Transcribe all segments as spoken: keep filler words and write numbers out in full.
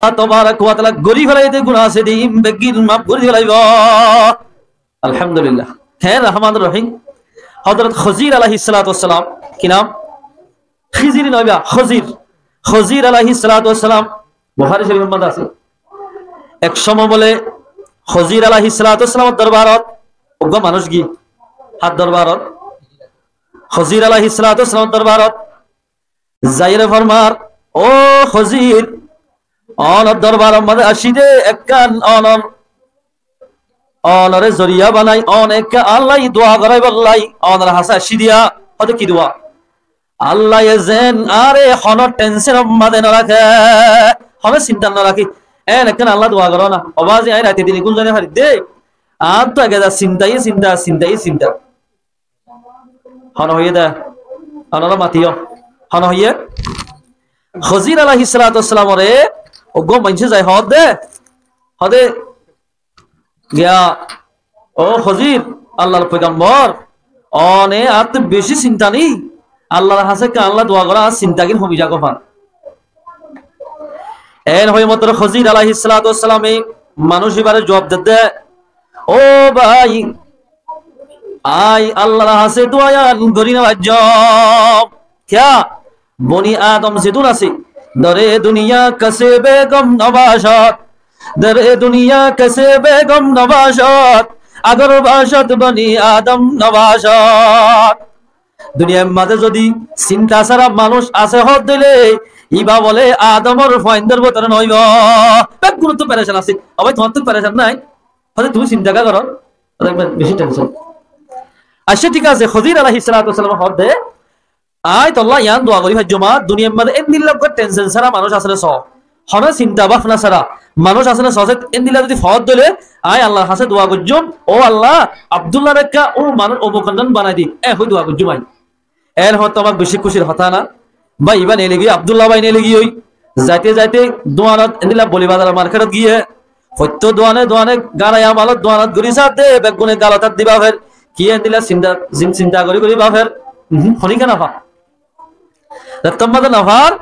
Allah tabarak wa taala gorí felaiyé de guná asé de, ín beggín maf gorí felaibó. Alhamdulillah. Hé Rahman Rahim. Hozrot Hozir alaihissalatu wassalam, ki nam? Hizir noó ba, Hozir. Hozir alaihissalatu wassalam, Buhari Shorif or maze asé. Ek somot bóle Hozir alaihissalatu wassalam or dorbarot, uggwá manúic giyé, hár dorbarot, Hozir alaihissalatu wassalam or dorbarot zaiyóre formar, "Ó Hozir, onor dorbar or maze aiccí de, ekkán onor, onoré zoriya banai, one ekká Allah ye dua goráibolla, onor hañsé aiccí diya." Hoó de ki dua? Allah ye zen añáre honó tension or maze no raké, honó sinta no raké. En ekkán Allah dua goró na. Ó bazi, añí raite dine gúm zai no fari de. Añáttu ege de sinta ye sinta, sinta ye sinta. Hone hoiyé de, onora matiyó. Hone hoiyé? Hozir alaihissalatu wassalam ore uggwá maincé zai hoó de, hoó de, giya, "Ó Hozir, Allar foigambor, one añáttu beci sinta ni, Allar hañsé ekká Allah dua goró, añár sintagín homi zagói fán." En hoiyé mottor Hozir alaihissalatu wassalame manúic ibáre zuab der de, "Ó bái, añí Allar hañsé dua yián gorí no faijjóm." Kiyá? Boni Adam zedún asé, "Dare duniya kase begom nobashad, dare duniya kase begom nobashad, agar bashad boni Adam nobashad." Duniyair maze zodi sinta sára manúic asé hoó de óile, iba bóle Adamor fuaindor bútore no óibo. Beggúnottu perecan asé. Ó bái, tuáñrttu perecan nai? Hoó de tuñí sinta kiyá goró? Hoó de beci tension. Accá, thík asé, Hozir alaihissalatu wassalame hoó de, añí tolla yián dua gorí faijjóm, duniyair maze endilla uggwá tension sára manúic asé né só. Honó sinta báfna sára manúic asé né só, endilla zodi foódde óile, añí Allar hañsé dua goijjum, "Ó Allah, Abdullar ekká ó manúic omuk ondán banai di," en hoi dua goijjum añí. En hoóñtte añár beci kúcir hotá na? Bái, ibá neeli giyói, Abdullah bái neeli giyói. Zaite zaite duanot, endilla Boli Bazaror marketot giyé, foittó duane duane, garaiya malor duanot gori saádde, beggúne galot át di báfer. Ki endilla sinta, sin-, sinta gori gori báfer. Uhum, honíkka no fa. Zettót mazé no far,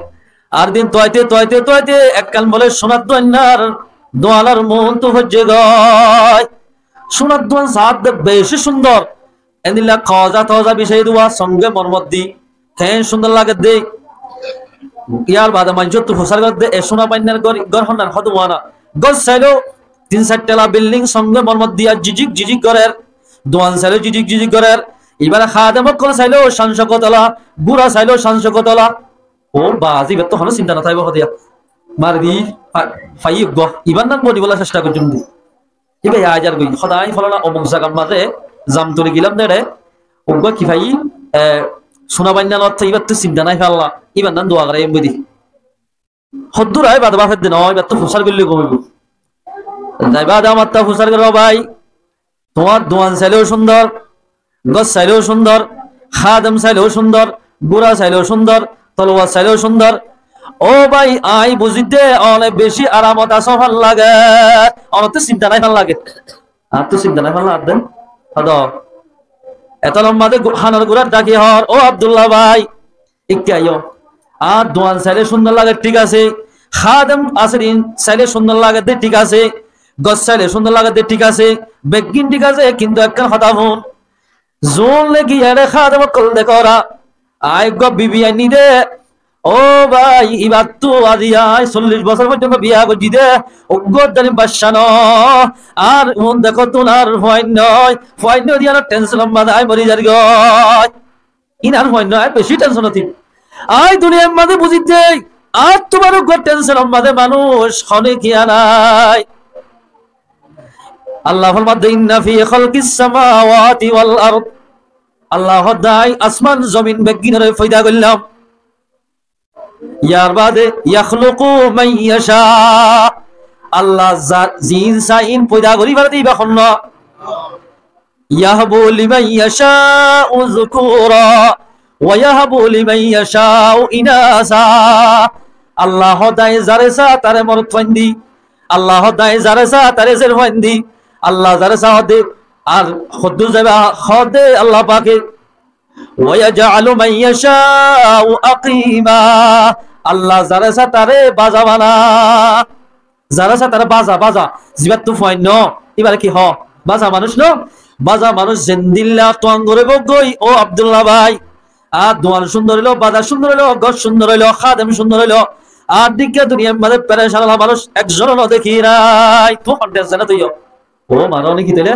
ar din tuaite, tuaite, tuaite, ekkán bóle cúnar duainnár duanor muúntu foijjé goi. Cúnar duan saádde beci cúndor. Endilla koza toza bicáiye dua, songe mormot di, keén cúndor lage de. Yar bade maincóttu fusár gorédde, e cúna bainnár gór, gór honnán hoó de uána. Gór sailó tin sair tala bilding, songe mormot diya, jijik jijik gorér. Duan sailó jijik jijik gorér. Ibár hádem ókkol sailó cán cókot ola, gura sailó cán cókot ola. Ó bazi, ibáttu honó sinta no táibo hoó de. Mari di, fa-, faiyí uggúa. Ibár nam boni bolla cesta goijjum de. Ibá aijjar goi, hoó de añí folana omuk zagar mazé zamturi gilam de re, uggúa ki faiyí, e, cúna bainnán, ibáttu sinta nai falla, ibár nam dua goráiyum boi de. Hoddúr aái bade báfedde noó, ibáttu fusár goillé gom óibo. Zai bade amattu fusár goró bái, tuáñr duan sailó cúndor, gór sailó cúndor, hádem sailó cúndor, gura sailó cúndor, tolwar sailó cúndor. Ó bái, añí buzí de one beci aramot asó fán lage, onottú sinta nai fán lage. Añáttu sinta nai fán lage de. Hoó de, etó lommá de gu-, hanor gurár dhaki hoór, "Ó Abdullah bái, ikká aiyó. Añár duan sailé cúndor lage, thík asé. Hádem asé de ín sailé cúndor lage de, thík asé. Gór sailé cúndor lage de, thík asé. Beggín thík asé, kintu ekkán hotá fún. Zuún legi eçé hádem ókkol dekóra. Añí eggúa bibi ainní de. Ó bái, ibáttu aijja añí sollic bosór foijjonto biya goijjí de. Eggúa dani bacca noó. Ar un dekó tun ar fuain noó. Fuain noó de yíanor thenshonor mazé añí mori zargói." Ín ar fuain noó, añí beci thenshonot. Añí duniyair mazé buzí de, añáttu boro uggúa thenshonor mazé manúic honíkiya nái. Allah formadde, "Inna fi khalqis samawati wal ard." Allah hoódde, "Añí asman zomin beggínore foida goillám." Yar bade, "Yakhluqu man yasha." Allah za-, ziín saá ín foida gorí fare de íba honnúa. "Yahbu liman yasha'u zukura wa yahbu liman yasha'u inasa." Allah hoódde zaré saá taré morot fuain di. Allah hoódde zaré saá taré zer fuain di. Allah zaré saá hoódde, ar hoddúr zaiba hoódde Allah pake. "Wa yaj'alu man yasha'u aqima." Allah zaré saá taré baza bana. Zará asé tará baza, baza. Zibáttu fuain no, íbaré ki hoó? Baza manúic no? Baza manúic zendilla tuañ goríbou goi, ó Abdulla bái. Ar duan cúndor óilo, bazar cúndor óilo, gór cúndor óilo, hádem cúndor óilo. Ar dikká duniyair mazé perecán ola manúic ekzon ó no dekí nái. Tuñí hondé zene tuiyó. Ó maró né ki toile?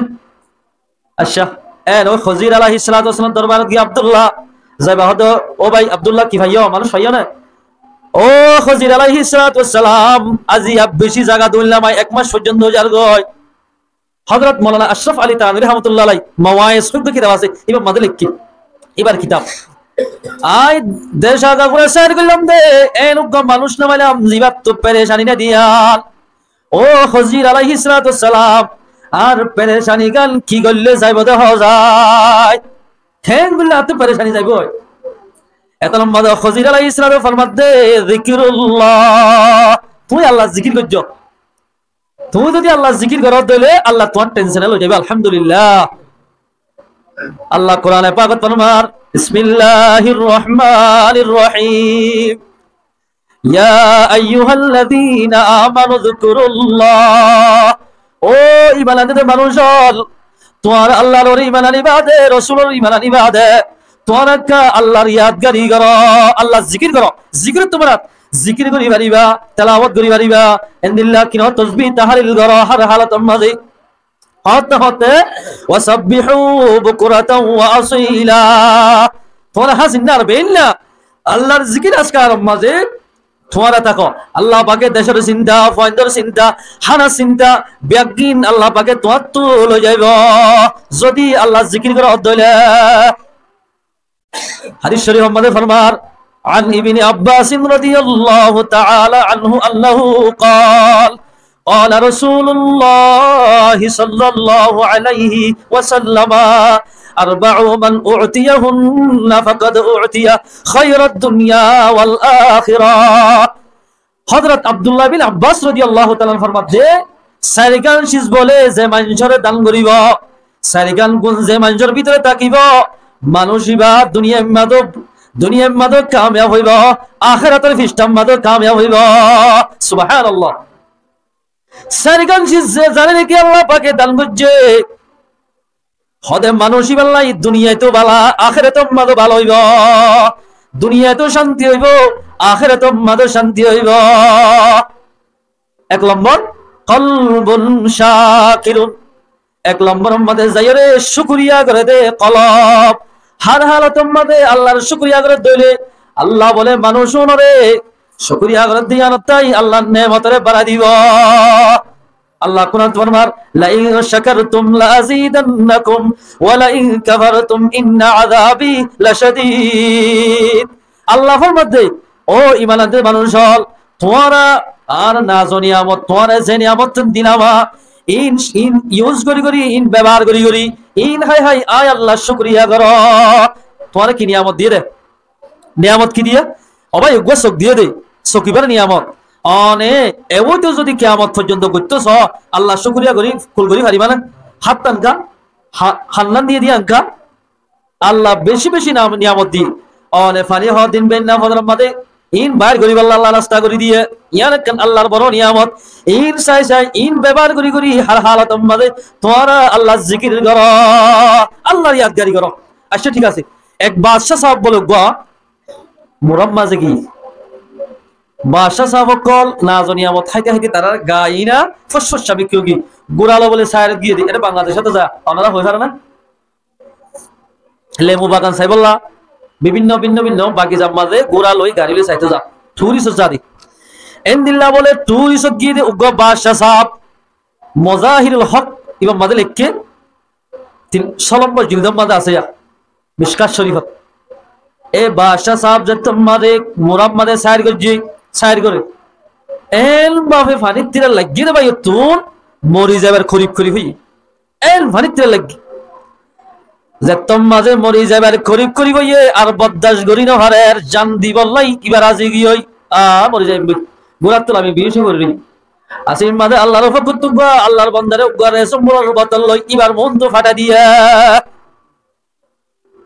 Accá, en ói Hozir alaihissalatu wassalam dorbarot giyé Abdulla, zaiba hoódde, "Ó bái Abdulla, ki faiyó? Manúic faiyó né?" "Ó Hozir alaihissalatu wassalam, aziya beci zaga duillam, añí ek mac foijjonto ói zargói." Hozrot Moulana Acrof Ali Tanvi rahmatullah alaih Mawaiz hoiddé kitab asé, íbar mazé leikké, íbar kitab. Añí de zaga gura sair goillám de, en uggwá manúic no failam, zibáttu perecani no diyan. Ó Hozir alaihissalatu wassalam, añár perecani gán ki goille zaibo de hoó zai? Keén goille añáttu perecani zaibo? Etó lamba de Hozir alaihissalam formadde, "Zikirullah." Tuñí Allar zikir goijjó. Tuñí zodi Allar zikir goró de óile, Allah tuáñr tension loi zaibo, alhamdulillah. Allah Kurane pakot formar, Bismillahir Rahmanir Rahim. Ya ayyuhallazina amanu zkurullah. Ó iman aní de manúic ól, tuáñra Allar uore iman aní bade, Rosulor iman aní bade, tuáñra ekká Allar yadgari goró, Allar zikir goró. Zikir tuáñra zikir gorí faribá, telawot gorí faribá, endilla kinó tosbih tahlil goró, hár halotor mazé. Hoótte hoótte, "Wasabbihu bukratan wa asila." Tuáñra hásilla ar beilla Allar zikir azkaror mazé tuáñra táko. Allah pake decor sinta, fuaindor sinta, hánar sinta, beggín Allah pake tuáñttu loi zaibo. Zodi Allar zikir goró de óile. Hadis corifor mazé formar, عن ابن عباس رضي الله تعالى عنه أنه قال، قال رسول الله صلى الله عليه وسلم، أربع من أعطيهن فقد أعطي خير الدنيا والآخرة. Hozrot Abdullah bin Abbas rodiyallahu taala anhu formadde, sairgán ciz bóle ze maincóre dan goríbo, sairgán gun ze maincór bútore tákibo, manúic ibá duniyair mazé, duniyair mazé kamiyab óibo, akérator fistar mazé kamiyab óibo. Subhánallah. Sairgán ciz ze zane niki Allah pake dan goijjé, hode manúic ibálla duniyaitou bála, akérator mazé bála óibo. Duniyaitou cánti óibo, akérator mazé cánti óibo. Ek lombor, قلب شاكر. Ek lomboror mazé zaiyóre cúkuriya goré de kolb. Hár halotor mazé Allar cúkuriya goré de óile, Allah bóle manúic únore cúkuriya goré de yíanottái Allar neemotore barai dibo. Allah Kuranot formar, لئن شكرتم لأزيدنكم ولئن كفرتم إن عذابي لشديد. Allah formadde, ó iman aní de manúic ól, tuáñra añár nazo niyamot, tuáñra ze niyamot dilam, ín, ín use gorí gorí, ín bebohár gorí gorí, ín hái hái añí Allar cúkuriya goró. Tuáñra ki niyamot diyé de? Niyamot ki diyé? Ó bái, eggúa suk diyé de, suk ibár niyamot. One, eóito zodi kiyamot foijjonto goittó soó, Allar cúkuriya gorí, kul gorí faribá né? Háttán ká, ha-, hannán diyé de añká, Allah beci beci nam-, niyamot diyé. One faní hoó din beinna fodor mazé, ín bair goríballa Allah rasta gorí diyé. Yían ekkán Allar boro niyamot. Ín sai sai, ín bebohár gorí gorí, hár halotor mazé tuáñra Allar zikir goró, Allar yadgari goró. Accá, thík asé. Ek baccá sáb bóle eggúa, murar mazé ki? Baccá sáb ókkol nazo niyamot háite háite tarár gaa iín fús fús sabik ki ói giyé. Gura loi bóle sairot giyé de, ére Bangladecót za, onora hoi faro na? Lemu bagan saibólla, bibinno binno binno bagizar mazé gura loi gari loi saito za, turisot za de. Endilla bóle turisot giyé de uggúa baccá sáb, Mozahirul Hok, ibár mazé leikké, tin, só lombor jildor mazé asé ya, Mishkat Shorifot. E baccá sáb zettót mazé, murar mazé sair goijjé, sair goré. Eén bafe fanir tira laiggé de bái, ettún mori zaibar korib korib óiye. Eén fanir tira laiggé. Zettót mazé mori zaibar korib korib óiye, ar boddac gorí no farer, zan dibálla ibá razi ói giyói, a, mori zaiyum buli. Gurattú lami biyuc ói gorí. Asír mazé Allar fokkóttu uggúa, Allar bandare uggúa resum bolor botol loi ibar muúntu fathái diyé.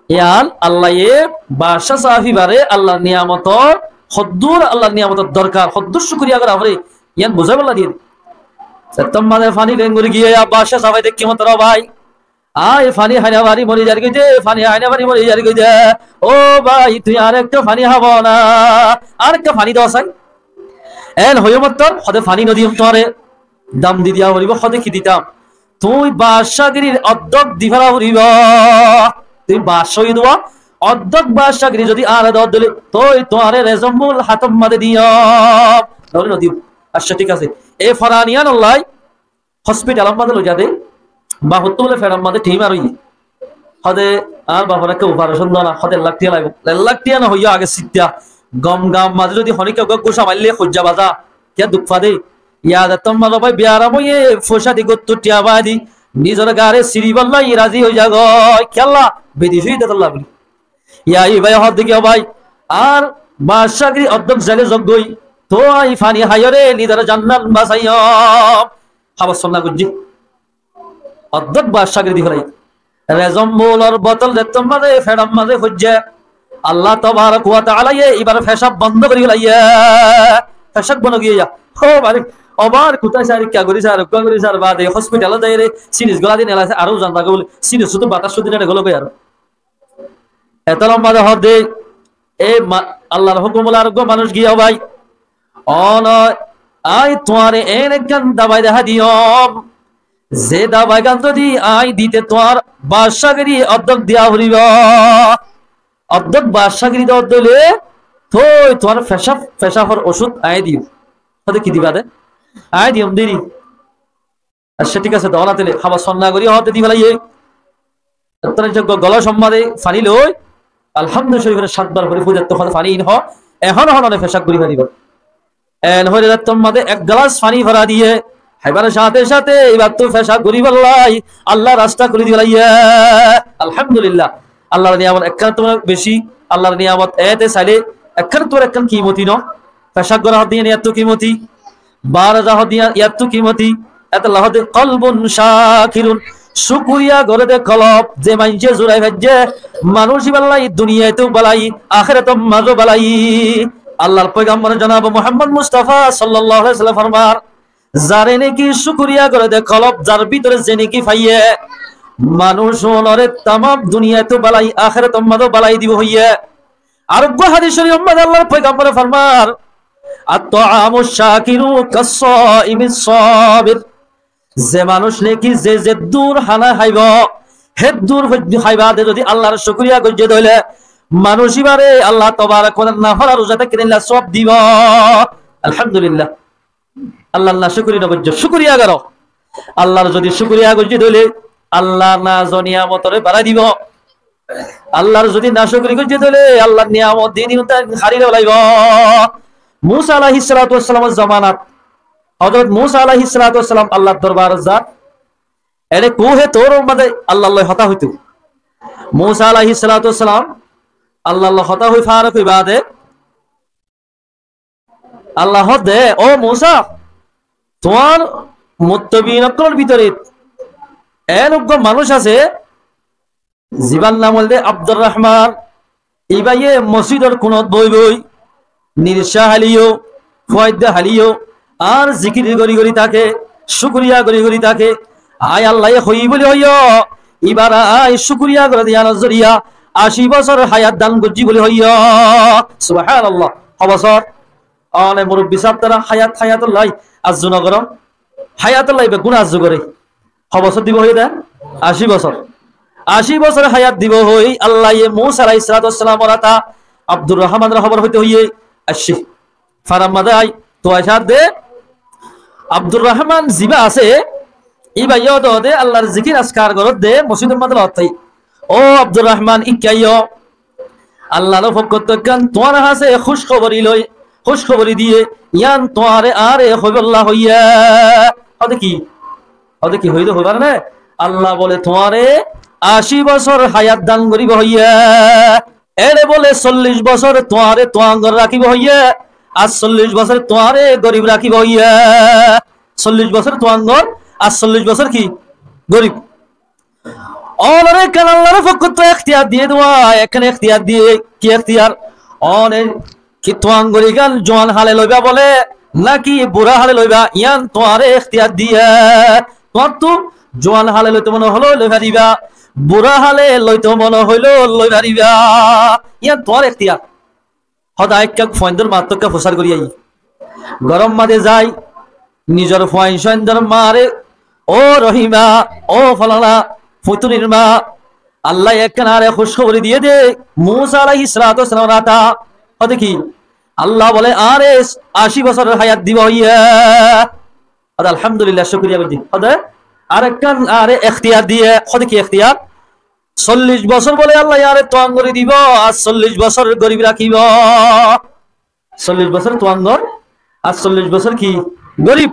Yián Allaye baccá sáb ibáre Allar niyamotor, hoddúr Allar niyamotor dorkar, hoddúr cúkuriya gora foré, yián buzáibolla diyé. Zettót mazé faní loi gorí giyé, baccá safai deikké mottor bái, añí faní hái no fari mori zargói de, faní hái no fari mori zargói de. Ó bái, tui añáre ekkán faní hába na, añáre ekkán faní do sai. En hoiyé mottor, hode faní no diyum tuáñre, dam di diya foribó, hode ki ditam? Tui baccágirir oddók di fela foribó. Tui baccá óiye de, oddók baccágiri zodi añáre do dile, toi tuáñre Rezombul hátor mazé diyum. Noóile no diyum. Accá, thík asé. E forani yíanolla hospitalor mazé loi za de, bafottú bóle feçor mazé tumor óiye. Hode, añár bafor ekkán operation dóna, hode ek lak tiya laibo. Ek lak tiya no hoiyó, age sitta gom gom mazé zodi honikka uggwá gucá maille hoijja baza, kiyá duk fa de. Yá zettót mazé bái biyaram óiye, foicá di gottú tiya bái di, nizor gare siribálla razi ói zagói. Kiyólla? Bideci ói de tolla buli. Yá, ibáye hoó de ki, ó bái, añár baccágirir oddók zaile zagói, toi añí faní háiyore nizor jannan basaiyum. Hába sunna goijjé. Oddók baccágiri di felaiyé. Rezombulor botol zettót mazé feçor mazé foijjé, Allah tabarak wa taalaye ibar fecáb bondó gorí felaiyé. Fecáb bondó giyé yá. Ó bái, ó bái, kutá sar, kiyá gorí sar, kiyá gorí sar, bade hospitalot zaiyore sinus gola di nelaiyé, aró zan zagói buli, sinus to batas sudi nede gólogói aró. Ettót mazé hoó de, e ma-, Allar hókum óile areggwá manúic giyé, ó bái, ó no, añí tuáñre en ekkán dabai dehái diyum, ze dabaigán zodi añí dite tuáñr baccágiri oddók diya foribó, oddók baccágiri do dile, toi tuáñr fecáb, fecábor ocúd añí diyum. Hode ki diba de? Añí diyum deri. Accá, thík asé, dóna tele hába sunna gorí hoó de di felaiyé. Ettót golo somma de faní loi, Alhamdu Corifor sat bar fori fúi de, ettót faní in hoó, ehón ehón one fecáb gorí faribá. En hoiyé de ettót mazé ek gilas faní forai diyé, háibar sáte sáte ibar tu fecáb gorí félai, Allar rasta kúli di felaiyé. Alhamdulillah. Allar niyamot ekkán tu beci, Allar niyamot ete sailé ekkán tu ekkán kimoti no. Fecáb gora hoó de yían etto kimoti. Bar za hoó de yían etto kimoti. Etolla hoó de qalbun shakirun. Cúkuriya gore de kolob, ze maincé zurai faijje, manúic ibálla duniyaitou bálai, ahérator mazó bálai. Allar foigambor jonab Muhammad Mustafa sallallahu alaihi wasallam formar, zare niki cúkuriya gore de kolob, zar bútore ze niki faiyé, manúic ónore tamam duniyaitou bálai, ahérator mazó bálai dibo hoiyé. Areggwá hádis corifor mazé Allar foigambore formar, "At-taamu shakiru kas-saimi sabir." Ze manúic niki ze zeddúr hána háibo, heddúr háiba de zodi Allar cúkuriya goijjé de óile, manúic ibáre Allah tabarak wa taala nafola ruza táikka de sóab dibo. Alhamdulillah. Allar nacúkuri no goijjó, cúkuriya goró. Allar zodi cúkuriya goijjé de óile, Allah nazo niyamotore barái dibo. Allar zodi nacúkuri goijjé de óile, Allar niyamot di di untán hári felaibo. Musa alaihissalatu wassalamor zomanat, Hozrot Musa alaihissalatu wassalam Allar dorbarot zar. Ere kuhe Toror mazé Allar loi hotá hoito. Musa alaihissalatu wassalam Allar loi hotá hoi fárik ói bade Allah hoó de, "Ó Musa, tuáñr muttobiin ókkolor bútore en uggwá manúic asé, zibár nam óilde Abdur Rahman, ibáye mosjidor kunot boi boi, niricá háliyo, fuaidda háliyo, ar zikir gorí gorí táke, cúkuriya gorí gorí táke." Añí Allaye hoiyí buli hoiyó, ibáre añí cúkuriya goré de yíanor zoriya ací bosór hayat dan goijjí buli hoiyó. Subhanallah. Ho bosór? One murubbi sáb, tará hayat, hayatolla arzu no gorón. Hayatolla beggún arzu goré. Ho bosór dibo hoiyé de? Ací bosór. Ací bosór hayat dibo hoi Allaye Musa alaihissalatu wassalamor ata Abdur Rahmanor hóbor hoité hoiyé aiccí. Farar mazé ai, toi aicár de, Abdur Rahman zibá asé, íba yó de Allar zikir azkar gorér de, mosjidor mazé lottai. Ó Abdur Rahman, ikká aiyó. Allar fokkóttu ekkán tuáñr hañsé kúckhobori loi, kúckhobori diyé, yían tuáñre añáre hoibólla hoiyé. Hoó de ki? Hoó de ki hoiyé de hoibar né? Allah bole tuáñre ací bosór hayat dan goríbo hoiyé. Ére bole sollic bosór tuáñre tuáñgor rakíbo hoiyé, ar sollic bosór tuáñre gorib rakíbo hoiyé. Sollic bosór tuáñgor, ar sollic bosór ki? Gorib. Ónore ekkán Allar fokkóttu ektiyar diyé de, ekkán ektiyar diyé, ki ektiyar? Óne ki tuáñgor igán juan hále loibá bole, náki burá hále loibá, yían tuáñre ektiyar diyé. Tuáñttu juan hále loito mone hoilé loi faribá, burá hále loito mone hoilé loi faribá. Yían tuáñr ektiyar. Hoda ekká fuaindor mattú ekká fusár gorí aiyí. Gorór mazé zai, nizor fuain suaindor maáre, "Ó Rohima, ó folana, futunir maa, Allah ye ekkán añáre kúckhobori diyé dé, Musa alaihissalatu wassalamor ata." Hoó de ki? Allah bole, "Añáre ací bosóror hayat diba hoiyé." Hoó de, "Alhamdulillah, cúkuriya goijjí." Hoó de, "Arekkán añáre ektiyar diyé." Hoó de, "Ki ektiyar?" "Sollic bosór bole Allah ye añáre tuang gorí dibo, ar sollic bosór gorib rakíbo." Sollic bosór tuang gor, ar sollic bosór ki? Gorib.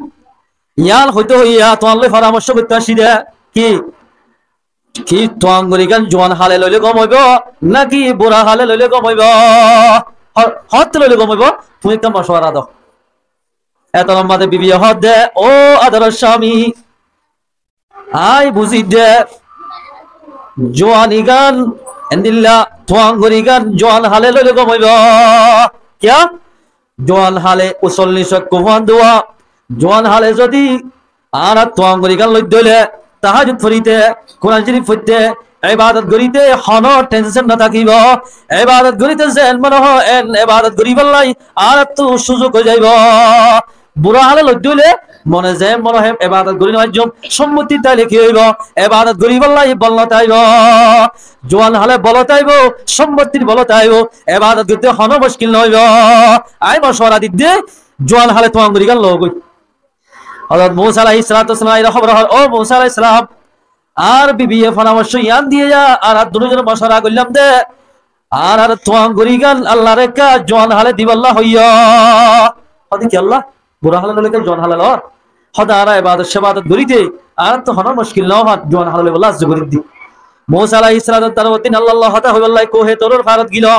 Yían hoité hoiya tuáñlloi foramorcó goittó aiccí dé. Ki? Ki tuang gorígan juan hále loile gom óibo, náki burá hále loile gom óibo? Ho-, hoótte loile gom óibo? Tuñí ekkán mocwara do. Etór mazé bibiye hoó de, "Ó adoror cámi, añí buzí dé, juanigan endilla tuang gorígan juan hále loile gom óibo." Kiyá? Juan hále usollic ekkán fuain duwa, juan hále zodi añára tuang gorígan loidde óile, tahajjud forité, Kuran Córif foitté, ebadot goríte honó tension no tákibo. Ebadot goríte zen mone hoó en ebadot goríbolla añárattú cúzuk ói zaibo. Burá hále loidde óile mone zen mone hoó ebadot gorí no faijjum, sombotti táile ki óibo? Ebadot goríbolla bol no táibo. Juan hále bol táibo, sombottir bol táibo, ebadot goitté honó muckil no óibo. Añí mocwara didde, juan hále tuang gorígan logói. Hozrot Musa alaihissalatu wassalam aiyóre hóbor hoór, "Ó Musa alaihissalam, añár bibiye foramorcó yían diyé, añára duní zone mocwara goillám dé, añárar tuang gorígan Allahr ekká juan hále dibolla hoiyó." Hoó de ki Allah, burá hále loile ki juan hále loór? Hoó de añára ebadot cebadot goríte añárattú honó muckil no hoó, juan hále loibolla arzu gorí dí. Musa alaihissalam darwar din Allahr lói hotá hoibolla kóhe Toror faárot giló.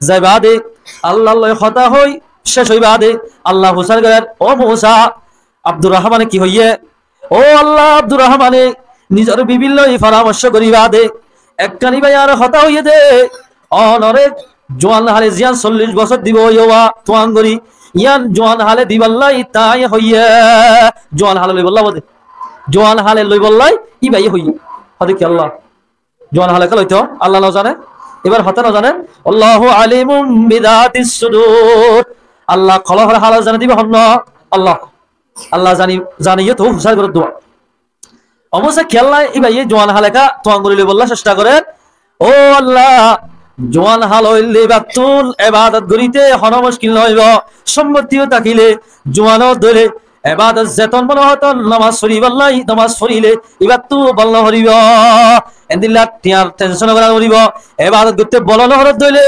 Zai baade Allahr lói hotá hoi céc ói baade Allah fusár gorér, "Ó Musa, Abdur Rahmane ki hoiyé?" "Ó Allah, Abdur Rahmane nizor bibir lói foramorcó gorí baade ekkán íbaye añáre hotá hoiyé dé, onoré juan hále ziyán sollic bosór dibo hoiyé tuang gorí, yían juan hále dibolla tañí hoiyé, juan hále loibolla bode, juan hále loibolla íbaye hoiyé." Hoó de ki Allah, juan hále ká loito Allah no zane? Íbar hotá no zane? "Allahu alimun bidatis sudur." Allah kolbor hál zane dé íba hon no? Allah. Allah zani, zani yó to fusár gorér dé. Ó Musa, kiyólla íbaye juan hále ká tuang gorí loibolla cesta gorér? Ó Allah, juan hále óile íbattún ebadot goríte honó muckil no óibo, sombotti yó tákile, juan ódde óile ebadot zeton mone hoó ton nomas foríbolla, nomas foríle íbattú bol no foríbo. Endilla tiañr tension gorá no foríbo, ebadot goitté bol no forédde óile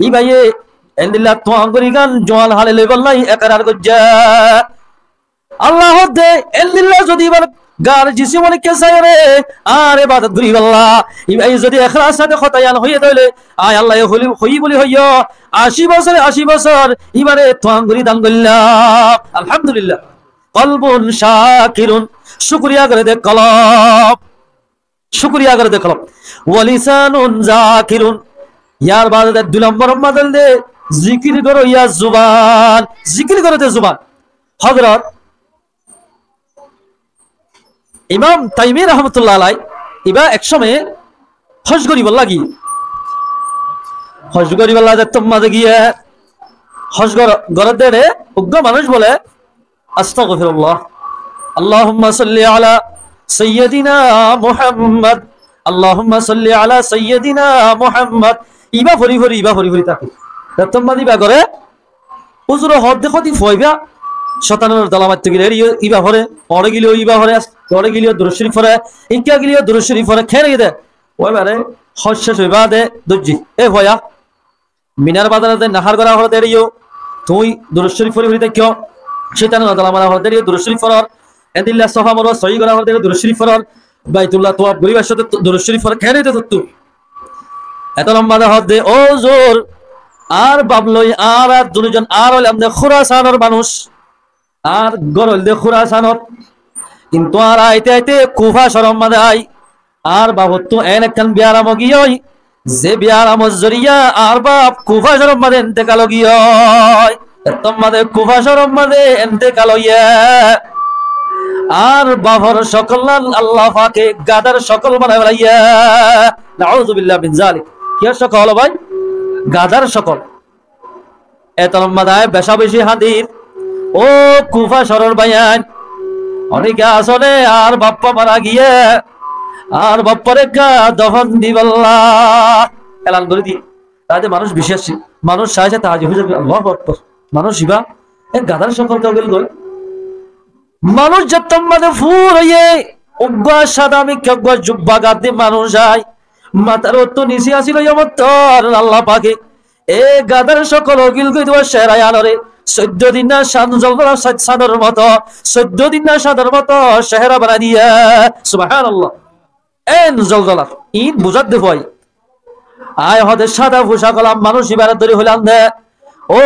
íbaye endilla tuang gorígan juan hále loibolla ekrar goijjé. Allah hoódde, endilla zodi íbar gar jisim onikká saiyóre añár ebadot goríbolla, íbaye zodi eklas sáte hotá yían hoiyé dé óile, añí Allaye hoili, hoiyí buli hoiyó, ací bosóre ací bosór íbare tuang gorí dan goillám. Alhamdulillah. Qalbun shakirun, cúkuriya goré dé kolb. Cúkuriya goré dé kolb. Wa lisanun zakirun. Yar baade dui lombor mazé dé zikir goróya zuban. Zikir goré dé zuban. Hozrot Imam Taimi rahmatullah alai, íba ek cómot hóc goríbolla giyé. Hóc goríbolla zettót mazé giyé, hóc gor-, gorédde uggwá manúic bóle, "Astagfirullah. Allahumma salli ala Sayyidina Muhammad. Allahumma salli ala Sayyidina Muhammad." Íba fori fori, íba fori fori táke. Zettót mazé íba goré, huzure hoódde hotí foiba, cóitanor dola maitto gile eriyó íba fore, fore gileyó íba fore, fore gileyó durud córif fore, ikká gileyó durud córif fore, kene gide. Óibare hóc céc ói baade dóijje. E foya, Minar bazarot de nahár gorá fore de eriyó, tuñí durud córif fori fori táikko, cóitanor dola mara fore de eriyó durud córif forór, endilla Sofa Morwa soi gorá fore de eriyó durud córif forór, Baitullah tuwaf goríbar cómot durud córif forór, kene de tottú. Etó lamba de hoódde, ó huzur, añár baf loi añára duní zon añár óilam de Khurasanor manúic. Añár gór óilde Khurasanot. Kintu añára aite aite Kufa cóorór mazé ai. Añár bafottú en ekkán biyaram ói giyói, ze biyaramor zoriya añár baf Kufa cóorór mazé entekal ói giyói. Ettór mazé Kufa cóorór mazé entekal óiye. Ar bafor cókol lán Allah pake gadár cókol banai félaiye. Nauzubillah min zalik. Kiyór cókol bái? Gadár cókol. Ettór mazé becá becí hañdir. Ó Kufa cóorór báiyain, onéke asóne, añár baffa mara giyé, añár baffare ekká dofon dibolla elan gorí diyé. Taáde manúic bicí accíl. Manúic saái saái taájjub ói zaibói, Allahu Akbar. Manúic ibá, e gadár cókol ká giyói. Manúic zettór mazé fúr óiye, uggúa cáda mikká uggúa jubba gañdí manúic aái, matár uottú nisé asíl óiye mottor Allah pake e gadár cókol ógil goi diyé cehera yíanoré, soiddó din ná cán zolzolá, cán-, cánor moto, soiddó din ná cánor moto cehera banai diyé. Subhánallah. En zolzola, iín buzádde fúaye. Aññí hoóde cáda fucák ola manúic ibáre dóri hoilám de, ó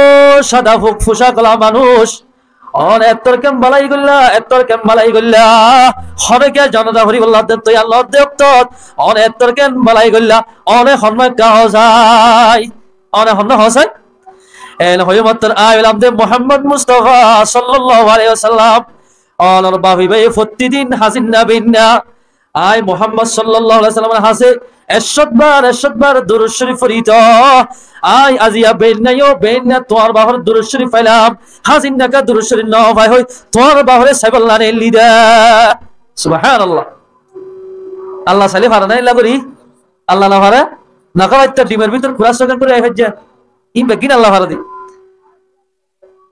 cáda fu-, fucák ola manúic, one ettór keén balai goillá, ettór keén balai goillá. Honé kiyá zanaza foribólla de toiyar noódde októt, one ettór keén balai goillá, one honnúa ekká hoó sai, one honnúa hoó sai. En hoiyé mottor aññí hoilám de Muhammad Mustafa sallallahu alaihi wasallam, onor baf ibáye fottí din hásinna beinna aññí Muhammad sallallahu alaihi wasallamor hañsé ekcót bar, ekcót bar durud córif forito. Aññí aziya beinna yó, beinna tuáñr bafor durud córif failám. Hásinna ká durud córif nofai hoi tuáñr bafore saibólla neillí dé. Subhánallah. Allah sailé fare né eilla gorí? Allah nofare? Nofare, ítara dhimor bútore kúra sógan gorí aái faijjé. Iín beggín Allah fare dé.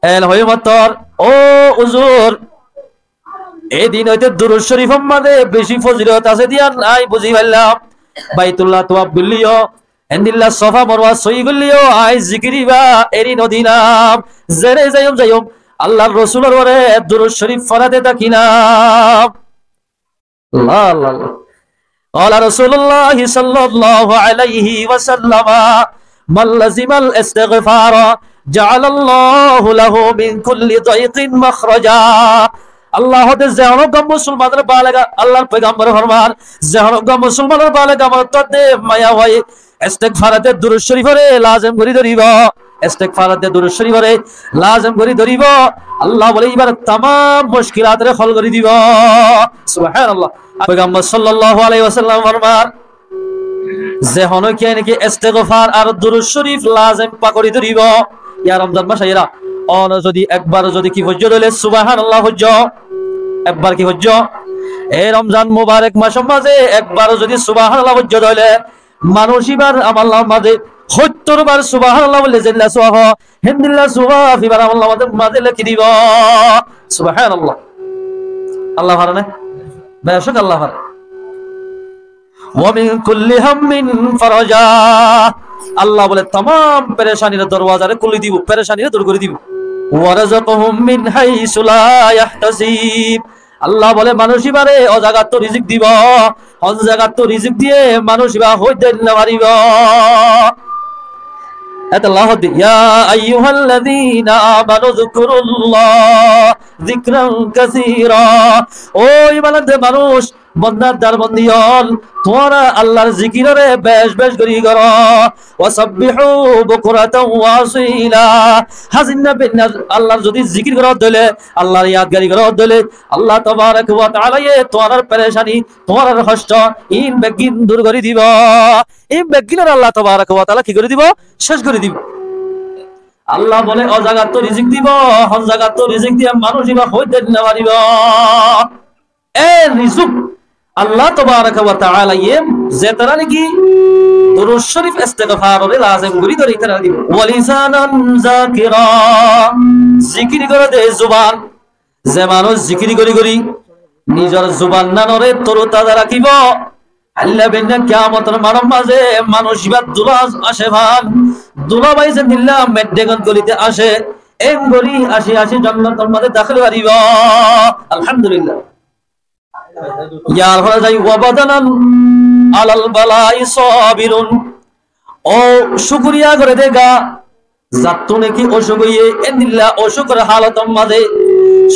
En hoiyé mottor, ó uzur, e din óite durud córifor mazé bicí fozilot asé dé yían aññí buzí faillám. Baitullah tuaf goillé yó, endilla Sofa Morwa sói goillé yó, aññí zikir ibá eri nodilám. Zere zaiyum zaiyum, Allar Rosulor uore durud córif forade tákilám. Allah, Allah, Allah. قال رسول الله صلى الله عليه وسلم: من لزم الاستغفار جعل الله له من كل ضيق مخرجا. Allah hoóde, ze honó uggúa musolmanor balega, Allar foigambore formar, ze honó uggúa musolmanor balega monot de maiya ói, estegfar de durud córiforé lazem gorí dóribo. Estegfar de durud córiforé lazem gorí dóribo. Allah bóle, íbar tamam muckilatoré hól gorí dibo. Subhánallah. Foigambor sallallahu alaihi wasallam formar, ze honó kiyé niki estegfar ar durud córif lazem gorí dóribo, yá Romzan mac aiyér, one zodi ekbar zodi ki foijjó dóile, Subhánallah foijjó. Ekbar ki foijjó? E Romzan mubarek macor mazé ekbar zodi Subhánallah foijjó dóile, manúic íbar amolnamar mazé hóttor bar Subhánallah bóli zeéndilla suwaf ó, héndilla suwaf íbar amolnamar mazé lekí dibo. Subhánallah. Allah fare né? Becók Allah fare. ومن كل هم فرجا. Allah bóle, tamam perecanir dorwazaré kúli dibo, perecaniré dur gorí dibo. ويرزقه من حيث لا يحتسب. Allah bóle, manúic íbaré ó zagattú rizik dibo, hon zagattú rizik diyé manúic íba hoói dé no faribo. Etolla hoódde, يا أيها الذين آمنوا اذكروا الله ذكرا كثيرا. Ó iman ané dé manúic, bonda ar bondi ókkol, tuáñra Allar zikiroré bec bec gorí goró. وسبحوه بكرة وأصيلا. Hásinna beinna Allar zodi zikir goró dóile, Allar yadgari goró dóile, Allah tabaraka wa taala ye tuáñrar perecani, tuáñrar hoctó, iín beggín dur gorí dibo. Iín beggínoré Allah tabaraka wa taala ki gorí dibo? Céc gorí dibo. Allah bóle, ó zagattú rizik dibo, hon zagattú rizik diyé manúic íba hoói dé no faribo. E rizuk Allah tabaraka wa taala ye zetará niki durud córif estegfaroré lazem gorí dóre ítararé dibo. ولسانا ذاكرا. Zikir goré dé zuban, ze manúic zikir gorí gorí nizor zubannanoré torutaza rakíbo, hailla beinna kiyamotor maçor mazé manúic íba dula acé fán, dula bái zeéndilla meddhegon golite acé, en gorí aci aci jonnotor mazé dahél gorí faribo. Alhamdulillah. Yar fore zai, وبدنا على البلاء صابر. Ó cúkuriya goré dé ga, zattú niki ocúk óiye, endilla ocúkor halotor mazé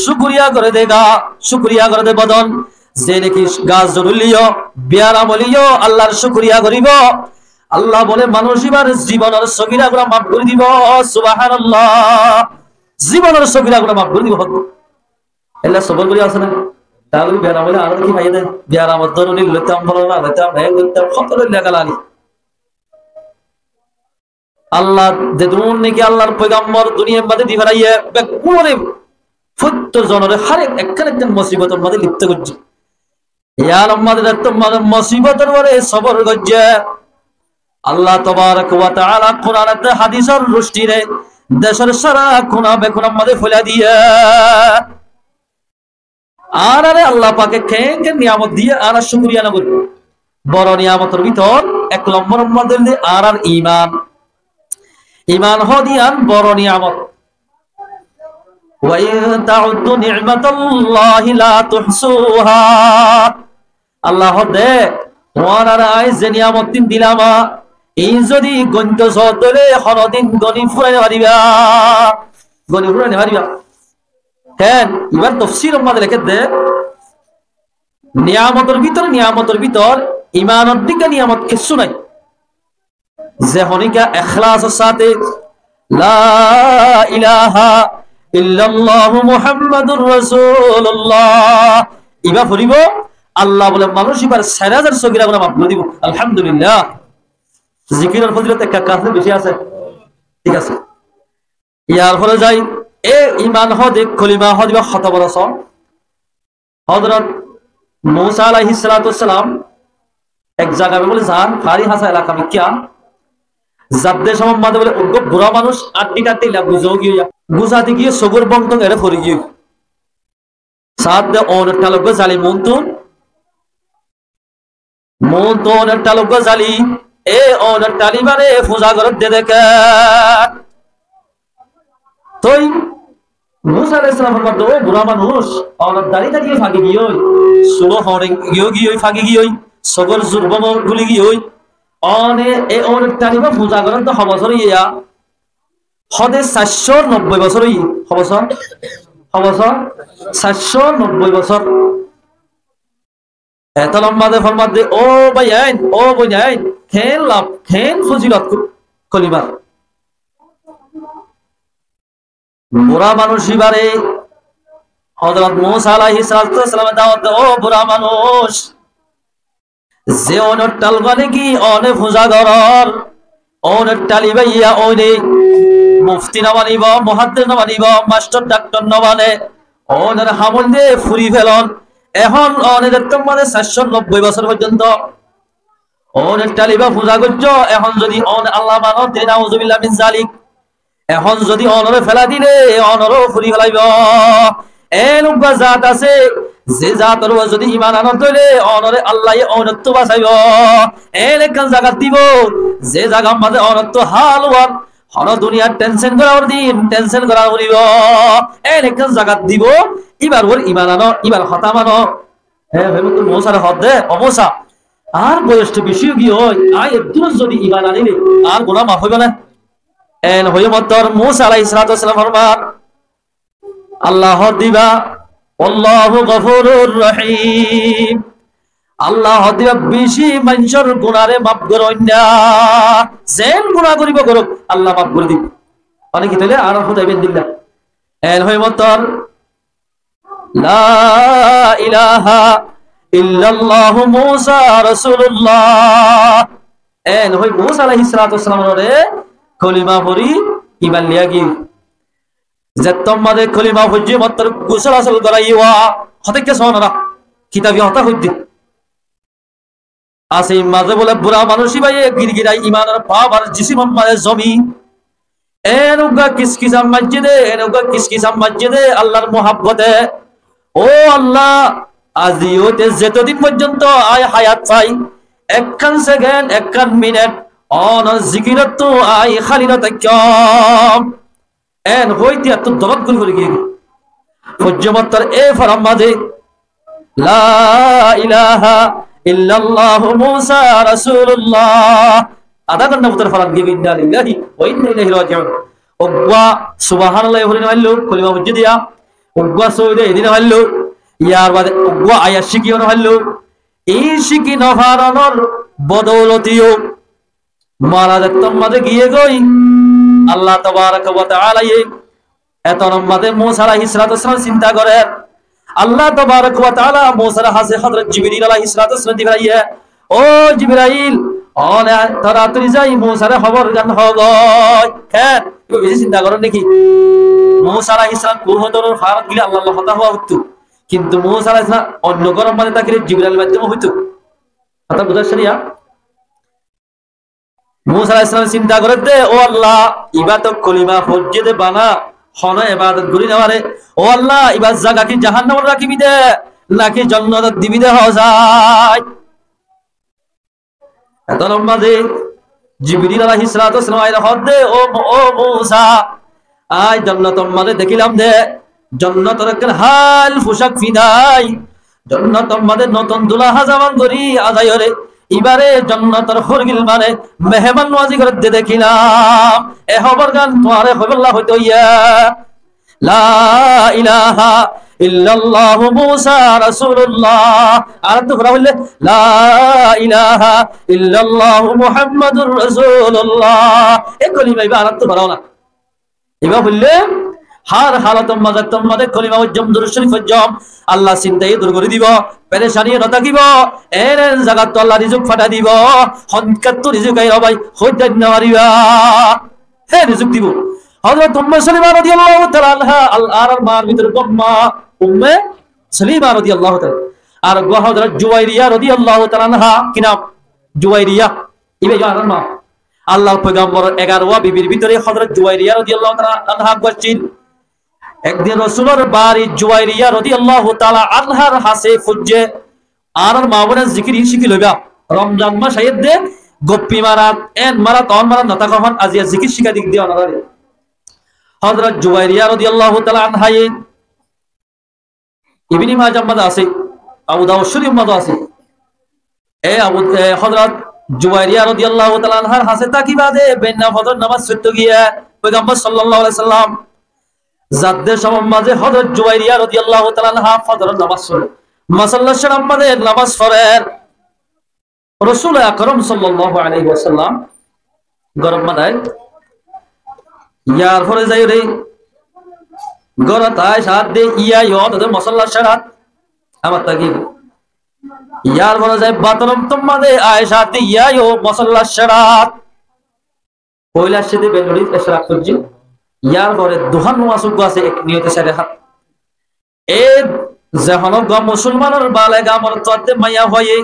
cúkuriya goré dé ga, cúkuriya goré dé bodon, ze niki ga zorulliyo, biyaram óiliyo Allar cúkuriya goríbo. Allah bóle, manúic íbar zibonor sogiragura maf gorí dibo. Subhánallah. Zibonor sogiraguna maf gorí dibo hoddé. Ella sobor gorí asé na? Tar biyaram óile añára ki faiyé de? Biyaramor doroni loitam, folona loitam, en goitam, hoto loilla galali. Allah, zedún niki Allahr foigambor duniyar mazé di félaiye, beggúnore, fottí zonore hár ek-, ekkán ekkán musibotor mazé lipto goijje. Iyánor mazé de tuáñra musibotor uore sobor goijje. Allah tabarak wa taala Kuran ate hadisor rucnire decor sára kuna bekunor mazé félai diye. Añárare Allah pake keén keén niyamot diye, añára cúkuriya no gorí. Boro niyamotor bútore ek lombor mazé óilde añárar iman. Iman hoó de yián boro niyamot. وإن تعدوا نعمة الله لا تحصوها. Allah hoó de, tuáñrare añí ze niyamot tin dilam, iín zodi gointo soó de óile honodin goni furai no fariba. Goni furai no fariba. Keén, ibar tofsiror mazé leikké de, niyamotor bútore, niyamotor bútore imanor dikká niyamot kessú nai. Ze honíkka ekhlasor sáte لا إله إلا الله محمد رسول الله iba foribo, Allah bole manúic ibar sair házar sogiraguna maf gorí dibo. Alhamdulillah. Zikiror fozilot ekka ekka asé, beci asé. Thík asé. Yar fore zai, e iman hoó de, kolima hoó de iba hoto boro sóon. Hozrot Musa alaihis salatu wassalam ek zaga bole zan, fari hasa elaka mikká. Zadde somot mazé bole uggwá bura manúic añtí añtí illa guza giyói, guza di giyé sogor bong tong ere fori giyói. Saádde oonor thalot uggwá zali muúntu, muúntu oonor thalot uggwá zali, e oonor thal ibáre fuza goródde deké. Toi Musa alaihis salam formar de, "Ó bura manúic, oonor dari dari faki giyói, sul hoóñre giyói giyói faki giyói, sogor zur bong guli giyói, one e oonor thal ibá fuza goródde ho bosór óiye?" Hoó de sair cót nobboi bosór óiye. Ho bosór? Ho bosór? Sair cót nobboi bosór. Etó lamba de formar de, "Ó bái ain, ó boin ain, keén laf, keén fozilot ko-, kolimar." Bura manúic ibáre Hozrot Musa alaihis salatu wassalame dawot de, "Ó bura manúic, ze oonor thal ibá niki one fuza gorór, oonor thal ibá yián one mufti no banibo, muhaddis no banibo, mastor daktor no bane, oonor ham óilde furi felon. Ehón one de tuáñra sair cót nobboi bosór foijjonto oonor thal ibá fuza goijjó, ehón zodi one Allah mano, te nauzubillah min zalik." Ehón zodi onoré felai dile, onoré furi felaibo. En uggwá zat asé, ze zator uore zodi iman ano toile, onoré Allaye onottú basaibó. En ekkán zagat dibo, ze zagar maze onottú hál uwar, hono duniyar tensen gorar din, tensen gora no foribo. En ekkán zagat dibo, ibar uore iman ano, ibar hotá mano. He, he, Musare hoó de, "Ó Musa, añár boyos to beci ói giyói, añí eddúr zodi iman anile, añár guná maf óibo né?" En hoiyé mottor Musa alaihis salatu wassalam formar, Allah hoó de íba, "Wallahu ghafurur rahim." Allah hoó de íba beci maincór gunáre maf goróinna. Zen guná goribo gorouk, Allah maf gori dibo. Mane ki toile añárar húda ibendilla. En hoiyé mottor, "La ilaha illallahu Musa Rasulullah." En hoi Musa alaihis salatu wassalamore kolima fori iman liya giyói. Zettót maze kolima foijjé mottor gusól asól goráiwa. Hoté kessú onora kitabi hotá hoiddé. Asé, maze bóle bura manúic íbaye girgirai imanor paf ar jisimor maze zomi. En uggwá kiskisá maijjé dé, en uggwá kiskisá maijjé dé Allar muhabbote. Ó Allah, azi óite zetodin foijjonto añí hayat fai, ekkán sekend, ekkán minit, onor zikirottú añí háli no táikkam. En hoi tiyattu dorot gori gori giyé. Foijjé mottor e forar maze, "La ilaha illallahu Musa Rasulullah." Adá gonthá bútore foran giyé, "Inna lillahi wa inna ilaihi rajiun." Uggwá Subhanallah fori no failló, kolima foijjé diya. Uggwá sóide edi no failló. Yar bade uggwá ayat cíkiyo no failló. Ei cíki no faranor bodoulotiyo mara zettót maze giyé goi, Allah tabaraka wa taalaye Etór mazé Musa aláihis salatu wassalam sinta gorér, Allah tabarak wa taala Musar hásé Hozrot Jibril aláihis salatu wassalam di feraiyé, "Ó Jibril, one toratori zai Musare hóbor gán hoó goi." Ken? Ibá beci sinta gorér né ki? Musa aláihis salam Tur Hóiror faárot gile Allar lói hotá hoó óito. Kintu Musa aláihis salam oinno góror mazé tákile Jibril aláihis salam hoito. Hotá buzá sariya? Musa aláihis salam sinta gorér dé, "Ó Allah, ibá to kolima foijjé dé bana, hono ebadot gorí no fare. Ó Allah, ibár zaga ki jahannamot rakíbi dé, naki jonnotot dibi dé hoó sai?" Etór mazé Jibril aláihis salatu wassalam aiyóre hoór dé, "Ó Mu-, ó Musa, añí jonnotor mazé dekílam dé, jonnotor ekkán hál fucák findái, jonnotor mazé notun dula házaman gorí azaiyóre, ibáre jonnotor hórgil mazé meheman nawazi gorér dé dekílam. E hóbor gán tuáñre hoibólla hoito óiye. La ilaha illallahu Musa Rasulullah." Añárattú fura óile, "La ilaha illallahu Muhammadur Rasulullah." E kolima ibá añárattú fura óna. Ibá hoilé hár halotor mazé, tor mazé kolima foijjóm, durud corif foijjóm, Allar sintaye dur gorí dibo, perecaniye no tákibo, en en zagattú Allah rizuk fathái dibo, honkattu rizuk aiyé bái, hoói no faribá. Hé rizuk dibo. Hozrot Umme Salima rodiyallahu taala anha, Al-, añárar maar bútore uggwá ma, Umme Salima rodiyallahu taala. Ar uggwá Hozrot Juwairiya rodiyallahu taala anha, ki nam? Juwairiya. Ibá yó añárar ma. Allar poigambor egarowá bibir bútore Hozrot Juwairiya rodiyallahu taala anha uggwá accíl. Ek din Rosulor bari Juwairiya rodiyallahu taala anhar hásé foijjé, "Añárar ma boinor zikir in cíki loiba. Romzan mac aiyér dé, goppi marat, en marat, on marat no táko fán, aziya zikir cíkai di dé onoráre." Hozrot Juwairiya rodiyallahu taala anhaye Ibni Majah mazé asé, Abu Dawud Corif mazé asé. E Abu, e Hozrot Juwairiya rodiyallahu taala anhar hásé táki bade beinna fozor namaz foitto giyé, Poigambor sallallahu alaihi wasallam zadde somot mazé Hozrot Juwairiya rodiyallahu taala anha fozor namaz forer. Mosollar cóñçar mazé namaz forer. Rosul Akrom sallallahu alaihi wasallam górot mazé aiyér. Yar fore zaiyóre górot aiyér, sádde, "Iyá yó, tode mosollar cóñçat amar táki." Yar fore zai bathroom tor mazé aiyér, sádde, "Iyá yó, mosollar cóñçat." Foila aiccé dé belurit ecerak foijjé. Yar fore duhán namaz uggwá asé, ek niyote sair rakát. E ze honó uggwá musolmanor balega morotfua dé maiyafuaye,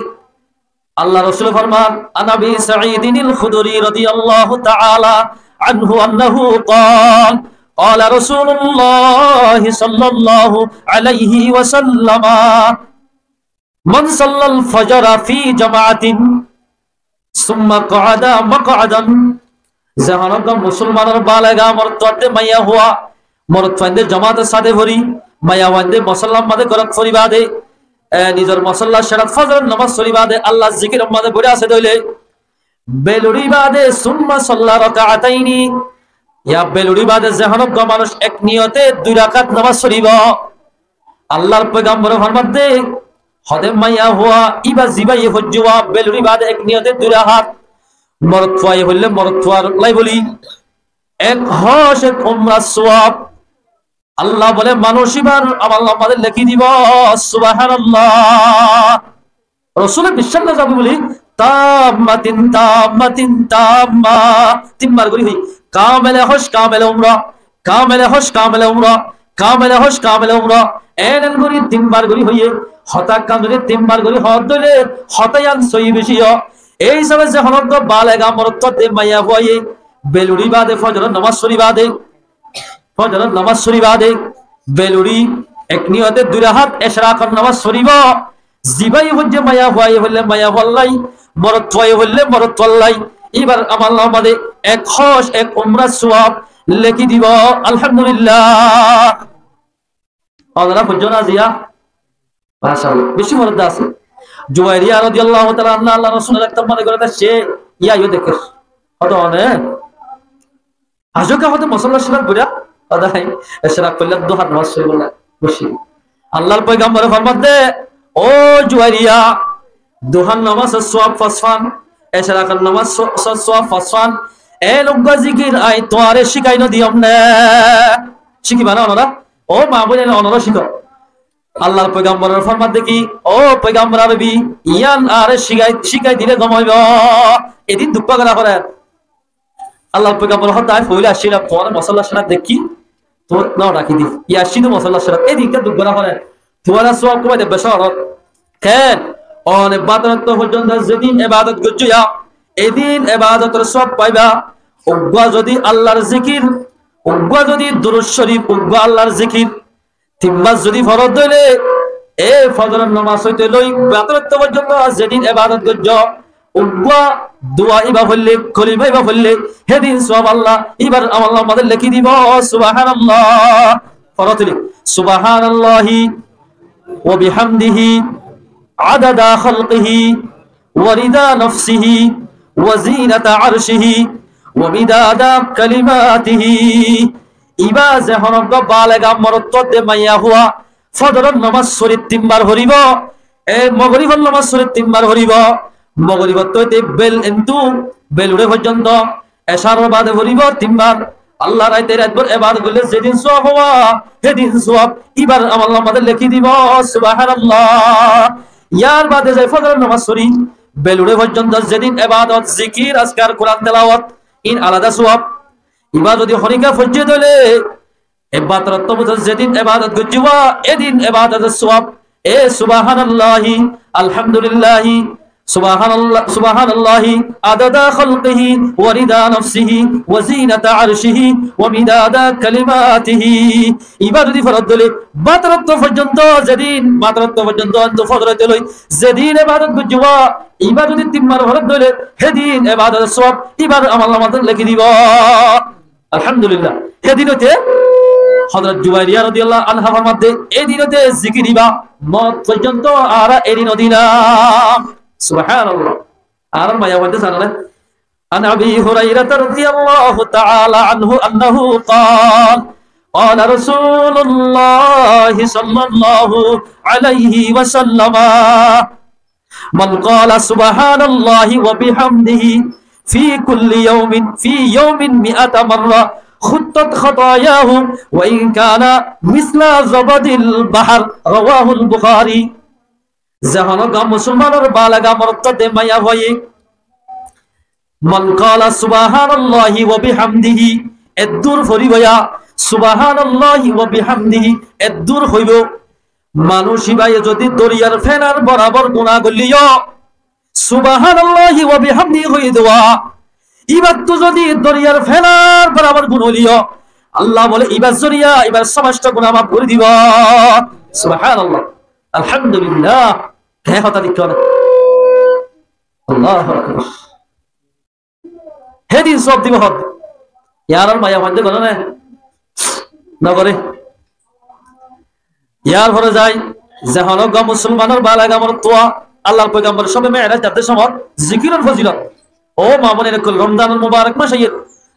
Allar Rosule forman, عن أبي سعيد الخدري رضي الله تعالى عنه أنه قال، قال رسول الله صلى الله عليه وسلم، من صلى الفجر في جماعة ثم قعد مقعدا. Ze honó uggwá musolmanor balega morotfua dé maiyafua, morotfuainde jomator sáte fori, maiyafuainde mosollar mazé górot fori bade, e, nizor mosollar cóñçat fozoror namaz fori bade, Allar zikiror mazé bori asé dé óile, beluri bade, ثم صلى ركعتين. Ya beluri bade ze honó uggwá manúc ek niyote dui rakát namaz foribo. Allar Poigambore formadde, hode maiyafua, ibá zibáye foijjé beluri bade ek niyote dui rakát, morotfuaye foille morotfuar lai boli, ek hóc ek umrar suwab. Allah bole manúc ibár amolnamar mazé leki dibo. Subhanallah. Rosule biccác no zaibo buli, تامة تامة تامة, tinbar gorí hoi, kamele hóc kamele umra, kamele hóc kamele umra, kamele hóc kamele umra, en en gorí tinbar gorí hoiye, hotá ekkán zodi tinbar gorí hoó dé óile, hotá yián sóiyi beci ó. Ei hísabe ze honó uggwá balega morotfua dé maiyafuaye, beluri bade fozoror namaz fori bade, fozoror namaz fori bade, beluri ek niyote dui rakát ecerakor namaz foribo. Zibáye foijjé maiyafuaye foille maiyafuar lai, morotfuaye foille morotfuar lai. Ibár amolnamar mazé ek hóc ek umrar suwab leki dibo. Alhamdulillah. Onora foijjó na aziya? Macállah. Beci forda asé. Juwairiya rodiyallahu taala anha Allar Rosulor ek tomar górot aiccé, iyá yó dekér. Hode one? Aijjó ká hode mosollar cóñçat bura? Hode ecerak foilla duhár namaz foribolla. Beci. Allar Poigambore formadde, "Ó Juwairiya, duhár namazor suwab fañs fán, ecerakor namazor su-, su-, suwab fañs fán, en uggwá zikir añí tuáñre cíkai no diyóm né?" Cíkiba na onora? Ó maa bóin, onora cíko. Allar foigambore formar de ki, ó foigambor Arobi, yián añáre cíkai, cíkai dile gom óibo. Edin duk gora fore. Allar foigambore hoó de, añí foila aiccílam, tuáñra mosollar címat dekí, tuáñra no dhaki di. Yá aiccíde mosollar címat, edin ká duk gora fore. Tuáñra suab kúmai de beci orot. Ken? One bátor otto foijjonto zedin ebadot goijjó ya, edin ebadotor suab faiba. Uggwá zodi Allar zikir, uggwá zodi durud corif, uggwá Allar zikir, tin bar zodi forot dóile, e fozoror nomaz óite loi bátor otto foijjonto zedin ebadot goijjó, uggwá dua iba foille, kolima iba foille, hédin suab Allah ibar amolnamar maze lekí dibo. Subhanallah. Forot dóile, سبحان الله وبحمده عدد خلقه ورضا نفسه وزينة عرشه ومداد كلماته. Iba ze honó uggwá balega morot de maiyafua fozoror nomaz forit tin bar foribo, e mogorifor nomaz forit tin bar foribo, mogorifottú óite bel entu, bel uçé foijjonto, ecar bade foribo tin bar. Allah raite raitbor ebadot goille zedin suab faiba, hédin suab ibar amolnamar maze lekí dibo. Subhanallah. Yar bade zai fozoror nomaz fori, bel uçé foijjonto zedin ebadot, zikir, azkar, Kuran telawot, in alada suab. Iba zodi honikka foijje dóile, e bátor otto foijjonto zedin ebadot goijjó, edin ebadotor suab. E سبحان الله، الحمد لله، سبحان الله، سبحان الله عدد خلقه ورضا نفسه وزينة عرشه ومداد كلماته. Iba zodi forot dóile, bátor otto foijjonto zedin, bátor otto foijjonto entu fozor óite loi zedin ebadot goijjó, iba zodi tin bar forot dóile, hédin ebadotor suab ibar amolnamar maze lekí dibo. Alhamdulillah. Hédin óite Hozrot Juwairiya rodiyallahu anha formar de, édin óite zikir iba mot foijjonto añára eri no dilam. Subhanallah. Añárar maiyafuain de zane né? عن أبي هريرة رضي الله تعالى عنه أنه قال، قال رسول الله صلى الله عليه وسلم، من قال سبحان الله وبحمده في كل يوم، في يوم مائة مرة، حطت خطاياه وإن كان مثل زبد البحر. رواه البخاري. Ze honó uggwá musolmanor balega morot de maiyafuaye من قال سبحان الله وبحمده, eddur foribo ya, سبحان الله وبحمده, eddur hoibo. Manúic íbaye zodi doriyar fénar borabor guná goilleyó, سبحان الله وبحمده hoi duwa, íbattú zodi doriyar fénar borabor guná óileyó, Allah bóle íbar zoriya íbar sómasta guná maf gorí dibo. Subhanallah. Alhamdulillah. Hé hotá thík né? Allahu Akbar. Hédin sóob dibo hoó de. Yar ar maiyafuain de goré né? No goré. Yar fore zai, ze honó uggwá musolmanor balega morotfua, Allar foigambor sóbe Me'raj zadde somot, zikiror fozilot. Ó maa boin ókkol, Romzanor mubarak mac aiyér.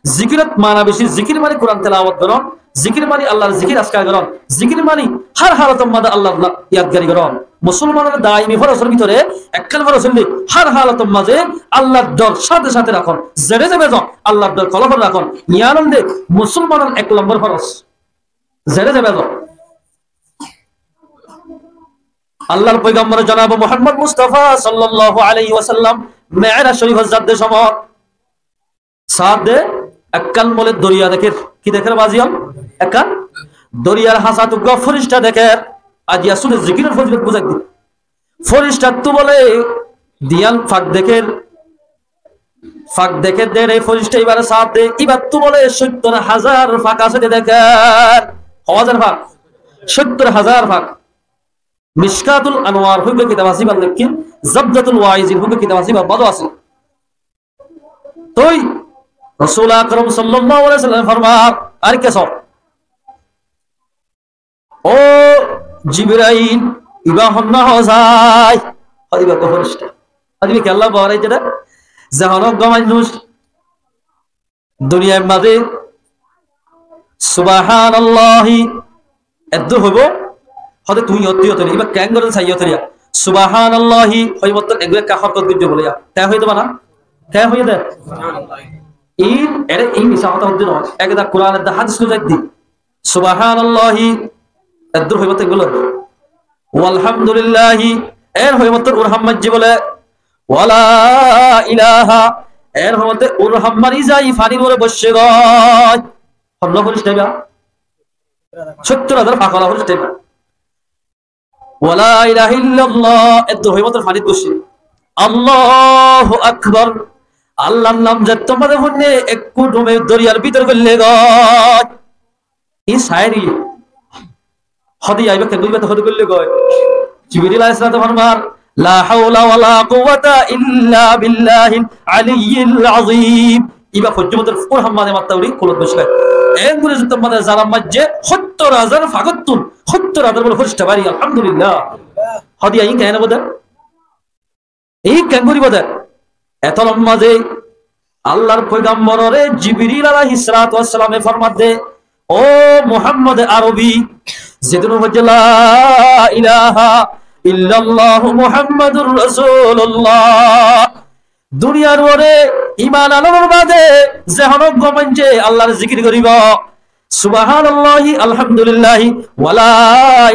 Zikirot mana beci, zikir mani Kuran telawot gorón, zikir mani Allar zikir azkar gorón, zikir mani hár halotor maze Allar la-, yadgari gorón. Musolmanor daimi forosor bútore ekkán foros óilde hár halotor maze Allar dor sáte sáte rakón. Zere zebe zo, Allar dor kolbot rakón. Yián óilde musolmanor ek lombor foros. Zere zebe zo. Allar foigambor jonabe Muhammod Mustafa sallallahu alaihi wasallam Me'raj Corifot zadde somot Saádde ekkán bóle doriya dekér. Ki dekér baziyam? Ekkán doriyar hañsat uggúa fórictha dekér. Aijja súre zikiror fozilot buzái di. Fóricthattú bóle diyán fak dekér. Fak dekér de, e fórictha ibáre saádde, ibáttu bóle cóttor házar fak asé de dekér. Ho házar fak? Cóttor házar fak. Mishkatul Anwar hoiba kitab asé, ibá lekíl, Zabdatul Waizin hoiba kitab asé, ibá bála asé. Toi Rosul Akrom sallallahu alaihi wasallam formar, ar kessú? Ó Jibrail, ibá honnúa hoó zai? Hoó de ibá uggúa fórictha. Hoó de ibá ki Allah baárai zede? Ze honó uggúa manúic duniyair mazé Subhanallahi eddur hoibó, hoó de tuñí yóttu yóttu ibá keéngorí saiyó toriya. Subhanallahi hoi mottor eggúa ekká horkot goijjé bóle ya. Te hoiyé de bana? Te hoiyé de? Ín, ere ín misá hotá hoó de no. Ekdá Kuran edda hádis loi zai de. Subhanalláhi, eddur hoibattú gulor. Walhamdulilláhi, er hoibattú urham majji bole. Wala iláha, er hoibattú urham mari zai, fanir uore boicce goi. Holla foristaibá? Sóttor hazar fakola foristaibá. Wala iláha illalláh, eddur hoibattú fanit boicce. Allahu akbar, Allar nam zettót mazé fonné ekku dume doriyar bútore goille goi. Iín saári. Hode ibá kengori ibá to hode goille goi. Jibril aláihis salatu formar, "La haula wala quwwata illa billahil aliyyil azim." Ibá foijjó mazé urham mari matta uri kulot boicce goi. Engori zettót mazé zaram majje sóttor hazar fakottún, sóttor hazar bole forista bari, alhamdulillah. Hode iín kene bode? Iín kengori bode? Etolor mazé Allar foigambor ore Jibril aláihis salatu wassalame formadde, "Ó Muhammode Arobi, zedún foijjó la iláha illalláhu Muhammadur Rasululláh, duniyar uore iman anonor bade ze honó uggwá maincé Allar zikir goribo, Subhanalláhi, alhamdulilláhi, wala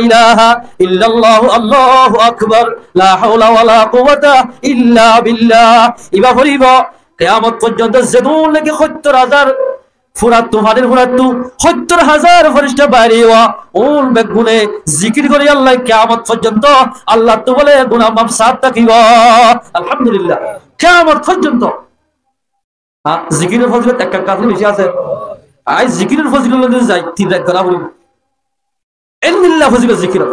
iláha illalláhu, Allahu akbar, la haula wala quwwata illa billah." Ibá foribo, kiyamot foijjonto zedún leki sóttor hazar furattú, fanir furattú, sóttor hazar forista bairibo, ul beggune zikir gori Allah kiyamot foijjonto Allattú bole guná maf saaf tákibo. Alhamdulillah. Kiyamot foijjonto. Há, zikiror fozilot ekka ekka asé, beci asé. Añí zikiror fozilot loi zai, tin rait gorá foribo. Endilla fozilot zikiror.